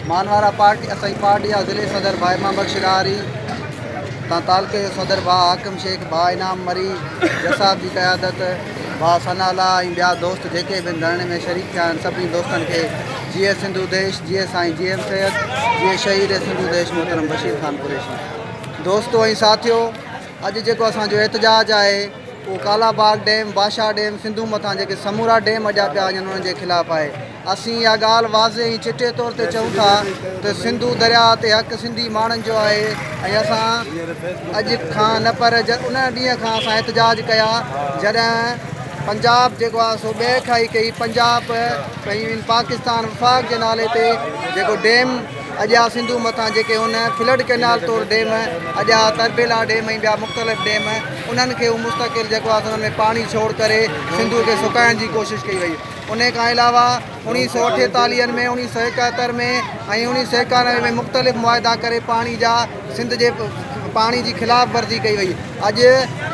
مانوارا party اسان جي party جا ضلعي صدر ڀاء امام بخش ڏاهري تان تعلقي جو صدر ڀاء حاڪم شيخ ڀاء انعام مري جساب جي قيادت ڀاء ثنا الله ۽ ٻيا دوست جيڪي به ڌرڻي ۾ شريڪ ٿيا آهن سڀني دوستن کي جيئي سنڌو ديش جيئي سائين جي ايم سيد جيئي شهيد سنڌو ديش محترم بشير خان قريشي دوستو ۽ ساٿيو اڄ جيڪو اسان جو احتجاج آهي اهو ڪالا باغ ڊيم، بادشاهه ڊيم، سنڌو مٿان جيڪي سمورا ڊيم اڏيا پيا وڃن انهن جي خلاف آهي. اسين اها ڳالهه واضح ۽ چٽي طور تي چئون ٿا ته سنڌو درياهه تي حق سنڌي ماڻهن جو آهي ۽ اسان اڄ کان نه پر ان ڏينهن کان اسان احتجاج ڪيا جڏهن پنجاب جيڪو آهي سو ٻئي کائي ڪئي پنجاب ۽ پاڪستان وفاق جي نالي تي جيڪو ڊيم اڄا سنڌو مٿان جيڪي هن فلڊ ڪئنال طور ڊيم اڄا تربيلا ڊيم ۽ ٻيا مختلف ڊيم انهن کي هو مستقل جيڪو آهي انهن ۾ پاڻي ڇوڙ ڪري سنڌو کي سڪائڻ جي ڪوشش ڪئي وئي انهي کان علاوه اوڻيهه سو اٺيتاليهن ۾ اوڻيهه سو ايڪهتر ۾ ۽ اوڻيهه سو ايڪانوي ۾ مختلف معاهدا ڪري پاڻي جا سنڌ جي پاڻي جي خلاف ورزي ڪئي وئي اڄ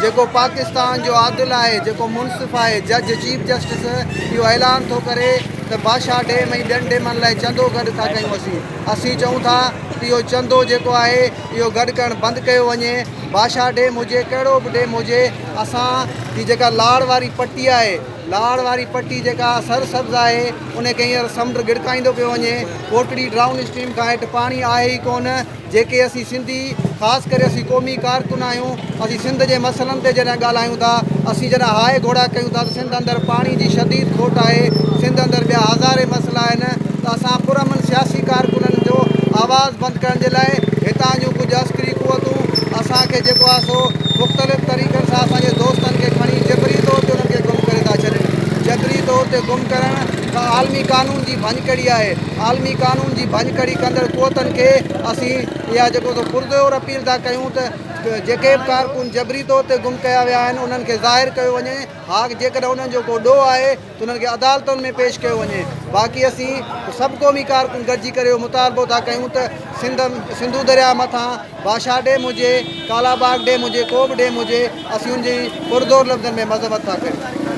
جيڪو پاڪستان جو عادل آهي، جيڪو منصف آهي، جج، چيف جسٽس اهو اعلان ٿو ڪري ته بادشاهه ڊيم ۽ ٻين ڊيمن لاء چندو گڏ ٿا ڪيون اسين. اسين چئون ٿا ته اهو چندو جيڪو آهي اهو گڏ ڪرڻ بند ڪيو وڃي. بادشاهه ڊيم هجي ڪهڙو به ڊيم هجي اسان جي جيڪا لاڙ واري پٽي آهي، لاڙ واري پٽي جيڪا سر سبز آهي ان کي هينئر سمنڊ ڳڙڪائيندو پيو وڃي. ڪوٽڙي ڊائون اسٽريم کان هيٺ پاڻي آهي ئي ڪونه. جيڪي اسين سنڌي خاص ڪري اسين قومي ڪارڪن آهيون اسين سنڌ جي مسئلن تي جڏهن ڳالهايون ٿا اسين جڏهن هاء گهوڙا ڪيون ٿا ته سنڌ اندر پاڻي جي شديد کوٽ آهي سنڌ اندر ٻيا هزارين مسئلا آهن ته اسان پرامن سياسي ڪارڪنن جو آواز بند ڪرڻ جي لاء هتان جون ڪجهه عسڪري قوتون اسان کي جيڪو آهي سو مختلف طريقن سان اسان جي دوستن کي کڻي جبري طور تي انهن کي گم ڪري ٿا ڇڏين جبري طور تي گم ڪرڻ ته عالمي قانون جي ڀڃڪڙي آهي عالمي قانون جي ڀڃڪڙي ڪندڙ قوتن کي اسين اها جيڪو سو پرزور اپيل ٿا ڪيون ته جيڪي به ڪارڪن جبري طور تي گم ڪيا ويا آهن انهن کي ظاهر ڪيو وڃي ها جيڪڏهن انهن جو ڪو ڏوهه آهي ته انهن کي عدالتن ۾ پيش ڪيو وڃي باقي اسين سڀ قومي ڪارڪن گڏجي ڪري اهو مطالبو ٿا ڪيون ته سنڌ سنڌو درياء مٿان بادشاهه ڊيم هجي ڪالا باغ ڊيم هجي ڪو به ڊيم هجي اسين ان جي پرزور لفظن ۾ مذمت ٿا ڪريون.